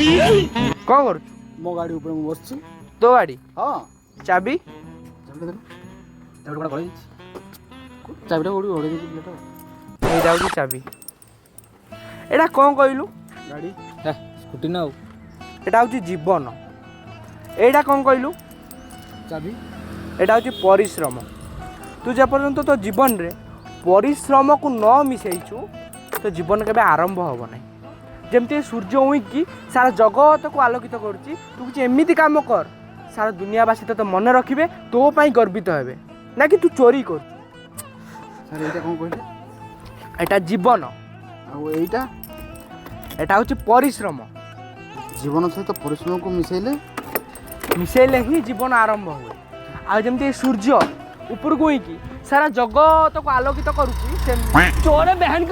କ'ଣ କରୁଛୁ? ମୋ ଗାଡ଼ି ଉପରେ ମୁଁ ବସିଛି। ତୋ ଗାଡ଼ି? ହଁ। ଚାବି? ଚାବିଟା ଦେଲୁ। ଚାବିଟା କୁଆଡ଼େ ଗଳେଇ ଦେଇଛି। ଚାବିଟା କୋଉଠି ଗଳେଇ ଦେଇଛି ପିଲାଟା। ଏଇଟା ହେଉଛି ଚାବି। ଏଇଟା କ'ଣ କହିଲୁ? ଗାଡ଼ି। ସ୍କୁଟି ନା ଆଉ? ଏଇଟା ହେଉଛି ଜୀବନ। ଏଇଟା କ'ଣ କହିଲୁ? ଚାବି। ଏଇଟା ହେଉଛି ପରିଶ୍ରମ। ତୁ ଯେପର୍ଯ୍ୟନ୍ତ ତୋ ଜୀବନରେ ପରିଶ୍ରମକୁ ନ ମିଶାଇଛୁ, ତୋ ଜୀବନ କେବେ ଆରମ୍ଭ ହେବ ନାହିଁ। ଯେମିତି ସୂର୍ଯ୍ୟ ଉଇଁକି ସାରା ଜଗତକୁ ଆଲୋକିତ କରୁଛି, ତୁ କିଛି ଏମିତି କାମ କର, ସାରା ଦୁନିଆବାସୀ ତୋତେ ମନେ ରଖିବେ, ତୋ ପାଇଁ ଗର୍ବିତ ହେବେ, ନା କି ତୁ ଚୋରି କରୁଛୁ। ସାର୍, ଏଇଟା କ'ଣ କହିଲେ? ଏଇଟା ଜୀବନ। ଆଉ ଏଇଟା? ଏଇଟା ହେଉଛି ପରିଶ୍ରମ। ଜୀବନ ସହିତ ପରିଶ୍ରମକୁ ମିଶାଇଲେ? ମିଶାଇଲେ ହିଁ ଜୀବନ ଆରମ୍ଭ ହୁଏ। ଆଉ ଯେମିତି ସୂର୍ଯ୍ୟ ଉପରକୁ ଉଇଁକି ସାରା ଜଗତକୁ ଆଲୋକିତ କରୁଛି, ସେ ଚୋରେ ବେହେନ।